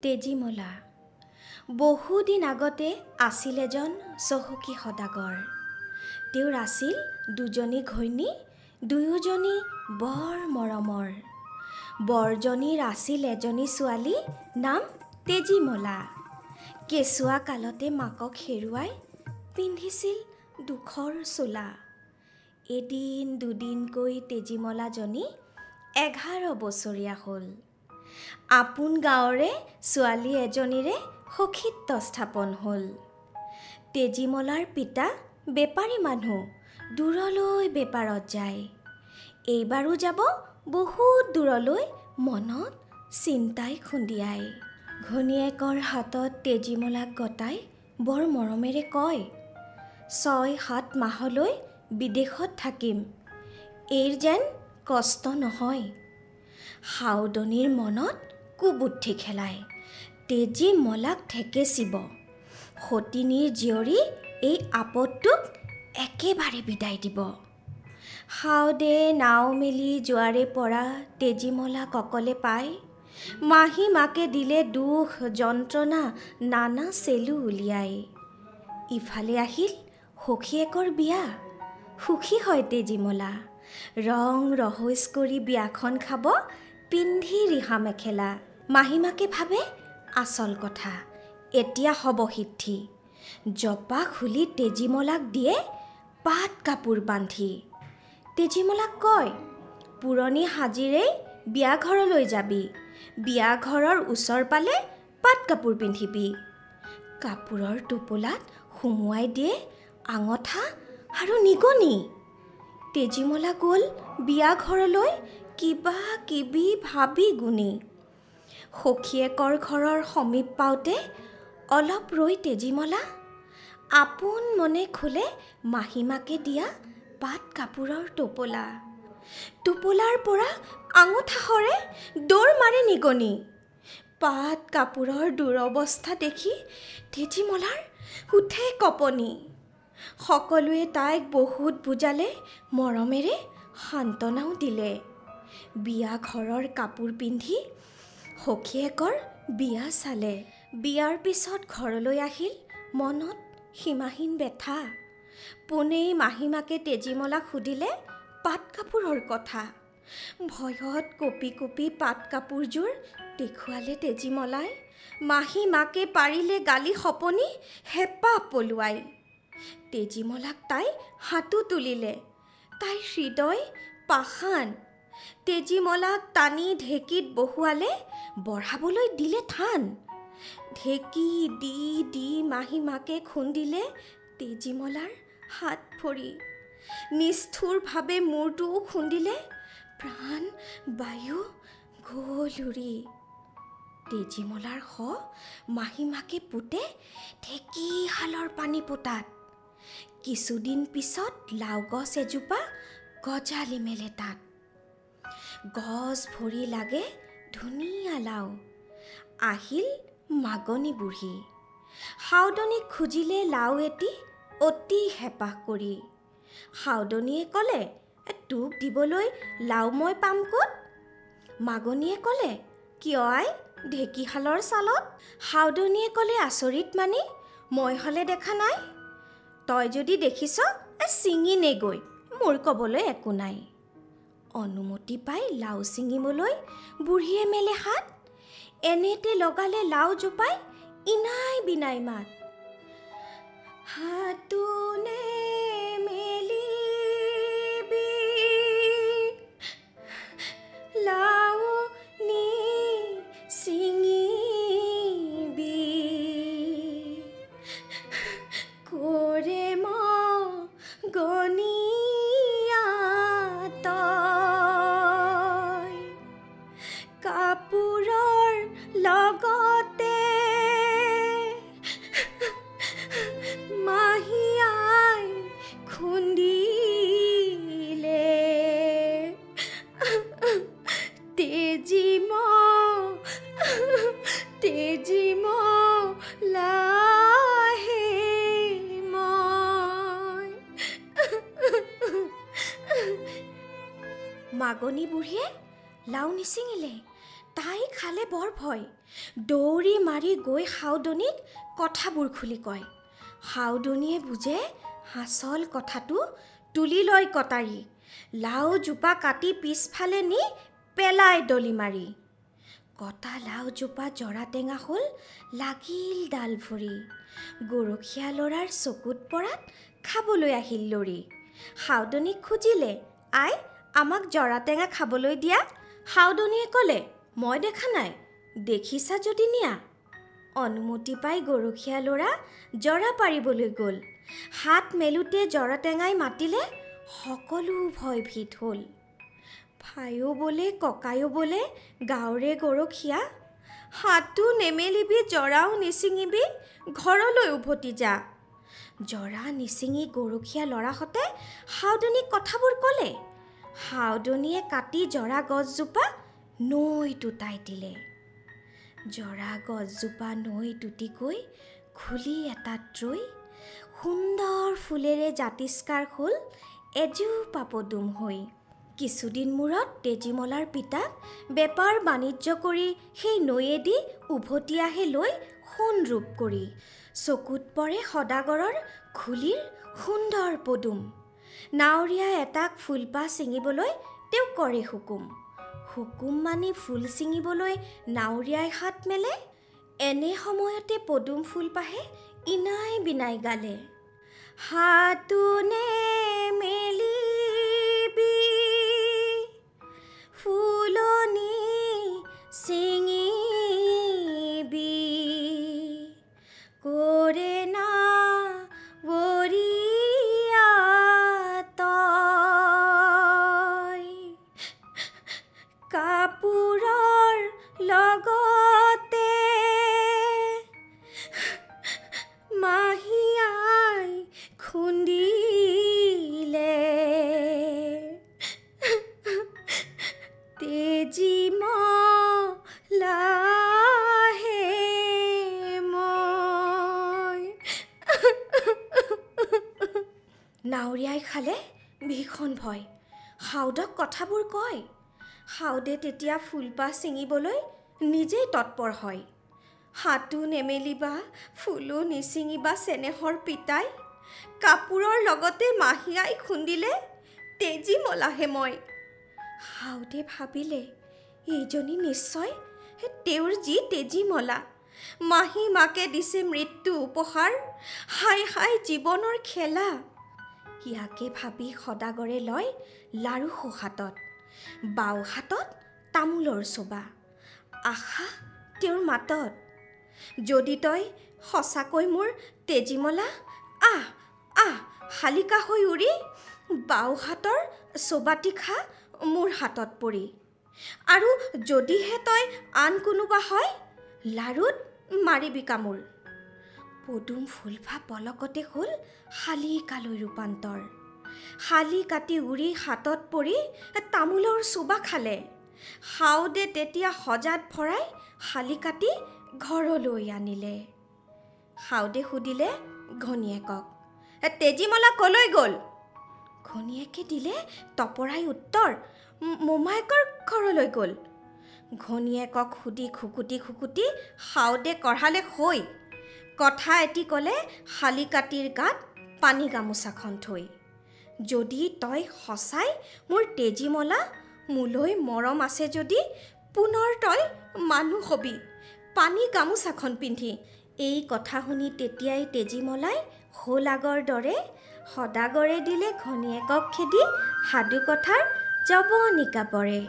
তেজীমলা। বহুদিন আগতে আছিল এজন চহকী সদাগৰ। তেওঁৰ আছিল দুজনী ঘৈণী, দুয়োজনী বৰ মৰমৰ। বৰজনীৰ আছিল এজনী ছোৱালী, নাম তেজীমলা। কেঁচুৱা কালতে মাকক হেৰুৱাই পিন্ধিছিল দুখৰ চোলা। এদিন দুদিনকৈ তেজীমলাজনী 11 বছৰীয়া হ'ল। আপোন গাঁৱৰে ছোৱালী এজনীৰে সখীত্ব স্থাপন হ'ল। তেজীমলাৰ পিতা বেপাৰী মানুহ, দূৰলৈ বেপাৰত যায়। এইবাৰো যাব বহুত দূৰলৈ, মনত চিন্তাই খুন্দিয়াই। ঘৈণীয়েকৰ হাতত তেজীমলাক গতাই বৰ মৰমেৰে কয়, 6-7 মাহলৈ বিদেশত থাকিম, এইৰ যেন কষ্ট নহয়। সাউদনীৰ মনত কুবুদ্ধি খেলায়, তেজীমলাক ঠেকেচিব, সতিনীৰ জীয়ৰী এই আপদটোক একেবাৰে বিদায় দিব। সাউদে নাও মেলি যোৱাৰে পৰা তেজীমলাক অকলে পাই মাহী মাকে দিলে দুখ যন্ত্ৰণা নানা চেলু উলিয়াই। ইফালে আহিল সখীয়েকৰ বিয়া। সুখী হয় তেজীমলা, ৰং ৰহইচ কৰি বিয়াখন খাব পিন্ধি ৰিহা মেখেলা। মাহীমাকে ভাবে আচল কথা এতিয়া হ'ব সিদ্ধি। জপা খুলি তেজীমলাক দিয়ে পাট কাপোৰ বান্ধি। তেজীমলাক কয়, পুৰণি সাজিৰেই বিয়া ঘৰলৈ যাবি, বিয়া ঘৰৰ ওচৰ পালে পাট কাপোৰ পিন্ধিবি। কাপোৰৰ টোপোলাত সুমুৱাই দিয়ে আঙঠা আৰু নিগনি। তেজীমলা গ'ল বিয়া ঘৰলৈ কিবা কিবি ভাবি গুণি। সখীয়েকৰ ঘৰৰ সমীপ পাওঁতে অলপ ৰৈ তেজীমলা আপোন মনে খোলে মাহীমাকে দিয়া পাট কাপোৰৰ টোপোলা। টোপোলাৰ পৰা আঙঠা সৰে, দৌৰ মাৰে নিগনি। পাট কাপোৰৰ দুৰৱস্থা দেখি তেজীমলাৰ উঠে কঁপনি। সকলোৱে তাইক বহুত বুজালে, মৰমেৰে সান্তনাও দিলে। বিয়া ঘৰৰ কাপোৰ পিন্ধি সখীয়েকৰ বিয়া চালে। বিয়াৰ পিছত ঘৰলৈ আহিল মনত সীমাহীন বেথা। পোনেই মাহীমাকে তেজীমলাক সুধিলে পাট কাপোৰৰ কথা। ভয়ত কঁপি কঁপি পাট কাপোৰযোৰ দেখুৱালে তেজীমলাই। মাহীমাকে পাৰিলে গালি সপনি হেঁপাহ পলুৱাই। তেজীমলাক তাই হাতো তুলিলে, তাইৰ হৃদয় পাষাণ। তেজীমলাক টানি ঢেঁকীত বহুৱালে, বঢ়াবলৈ দিলে থান। ঢেঁকী দি দি মাহীমাকে খুন্দিলে তেজীমলাৰ হাত ভৰি। নিষ্ঠুৰভাৱে মূৰটোও খুন্দিলে, প্ৰাণ বায়ু গ'ল উৰি। তেজীমলাৰ শ মাহীমাকে পোতে ঢেঁকীশালৰ পানী পোতাত। কিছুদিন পিছত লাও গছ এজোপা গজালি মেলে তাত। গছ ভৰি লাগে ধুনীয়া লাও। আহিল মাগনী বুঢ়ী, সাউদনীক খুজিলে লাও এটি অতি হেঁপাহ কৰি। সাউদনীয়ে ক'লে, তোক দিবলৈ লাও মই পাম ক'ত? মাগনীয়ে ক'লে, কিয় আই, ঢেঁকীশালৰ ছালত। সাউদনীয়ে ক'লে, আচৰিত মানি, মই হ'লে দেখা নাই, তই যদি দেখিছ ছিঙি নেগৈ, মোৰ ক'বলৈ একো নাই। অনুমতি পাই লাও ছিঙিবলৈ বুঢ়ীয়ে মেলে হাত। এনেতে লগালে লাও জোপাই ইনাই বিনাই মাত। হাতোনে মেলিবি লাও নি ছিঙিবি, কৰে মগনীয়া তই, কাপোৰৰ লগতে মাহীয়াই খুন্দিলে। তেজীম তেজীম লাহে মই। মাগনী বুঢ়ীয়ে লাও নিছিঙিলে, তাই খালে বৰ ভয়। দৌৰি মাৰি গৈ সাউদনীক কথাবোৰ খুলি কয়। সাউদনীয়ে বুজে আচল কথাটো, তুলি লয় কটাৰী, লাওজোপা কাটি পিছফালে নি পেলাই দলি মাৰি। কটা লাওজোপা জৰা টেঙা হ'ল, লাগিল ডাল ভৰি। গৰখীয়া ল'ৰাৰ চকুত পৰাত খাবলৈ আহিল লৰি। সাউদনীক খুজিলে, আই আমাক জৰা টেঙা খাবলৈ দিয়া। সাউদনীয়ে ক'লে, মই দেখা নাই, দেখিছা যদি নিয়া। অনুমতি পাই গৰখীয়া ল'ৰা জৰা পাৰিবলৈ গ'ল। হাত মেলোঁতে জৰা টেঙাই মাতিলে, সকলো ভয়ভীত হ'ল। ভায়ো বোলে ককায়ো বোলে গাঁৱৰে গৰখীয়া, হাতো নেমেলিবি জৰাও নিচিঙিবি, ঘৰলৈ উভতি যা। জৰা নিচিঙি গৰখীয়া ল'ৰাহঁতে সাউদনীক কথাবোৰ ক'লে। সাউদনীয়ে কাটি জৰা গছজোপা নৈ টুটাই দিলে। জৰা গছজোপা নৈ টুটি গৈ খুলি এটাত ৰৈ সুন্দৰ ফুলেৰে জাতিষ্কাৰ হ'ল এজোপা পদুম হৈ। কিছুদিন মূৰত তেজীমলাৰ পিতাক বেপাৰ বাণিজ্য কৰি সেই নৈয়েদি উভতি আহে লৈ সোণ ৰূপ কৰি। চকুত পৰে সদাগৰৰ খুলিৰ সুন্দৰ পদুম। নাৱৰীয়া এটাক ফুলপাহ ছিঙিবলৈ তেওঁ কৰে হুকুম। হুকুম মানি ফুল ছিঙিবলৈ নাৱৰীয়াই হাত মেলে। এনে সময়তে পদুম ফুলপাহে ইনাই বিনাই গালে, হাতো নেমেলিবি ফুলনি ছিঙিবি, কৰে নাৱৰীয়া তই, কাপোৰৰ লগতে মাহীআই খুন্দিলে, তেজীমলাহে মই। নাৱৰীয়াই খালে ভীষণ ভয়। সাউদক কথাবোৰ কয়। সাউদে তেতিয়া ফুলপাহ ছিঙিবলৈ নিজেই তৎপৰ হয়। হাতো নেমেলিবা ফুলো নিছিঙিবা চেনেহৰ পিতাই, কাপোৰৰ লগতে মাহীআই খুন্দিলে, তেজীমলাহে মই। সাউদে ভাবিলে, এইজনী নিশ্চয় তেওঁৰ যি তেজীমলা। মাহী মাকে দিছে মৃত্যু উপহাৰ, হায় হায় জীৱনৰ খেলা। ইয়াকে ভাবি সদাগৰে লয় লাৰু সোঁহাতত, বাওঁ হাতত তামোলৰ চোবা। আশা তেওঁৰ মাতত, যদি তই সঁচাকৈ মোৰ তেজীমলা, আহ আহ শালিকা হৈ উৰি বাওঁ হাতৰ চোবাটি খা মোৰ হাতত পৰি। আৰু যদিহে তই আন কোনোবা হয়, লাৰুত মাৰিবি কামোৰ। পদুম ফুলফা পলকতে হ'ল শালিকালৈ ৰূপান্তৰ। শালি কাটি উৰি হাতত পৰি তামোলৰ চোবা খালে। সাউদে তেতিয়া সজাত ভৰাই শালি কাটি ঘৰলৈ আনিলে। সাউদে সুধিলে ঘৈণীয়েকক, তেজীমলা কলৈ গ'ল? ঘৈণীয়েকে দিলে তপৰাই উত্তৰ, মোমায়েকৰ ঘৰলৈ গ'ল। ঘৈণীয়েকক সুধি খুকুটি খুকুটি সাউদে কঢ়ালে সৈ। কথা এটি ক'লে শালিকাটিৰ গাত পানী গামোচাখন থৈ, যদি তই সঁচাই মোৰ তেজীমলা, মোলৈ মৰম আছে যদি পুনৰ তই মানুহ হবি পানী গামোচাখন পিন্ধি। এই কথা শুনি তেতিয়াই তেজীমলাই হ'ল আগৰ দৰে। সদাগৰে দিলে ঘৈণীয়েকক খেদি সাধুকথাৰ জৱনিকা পৰে।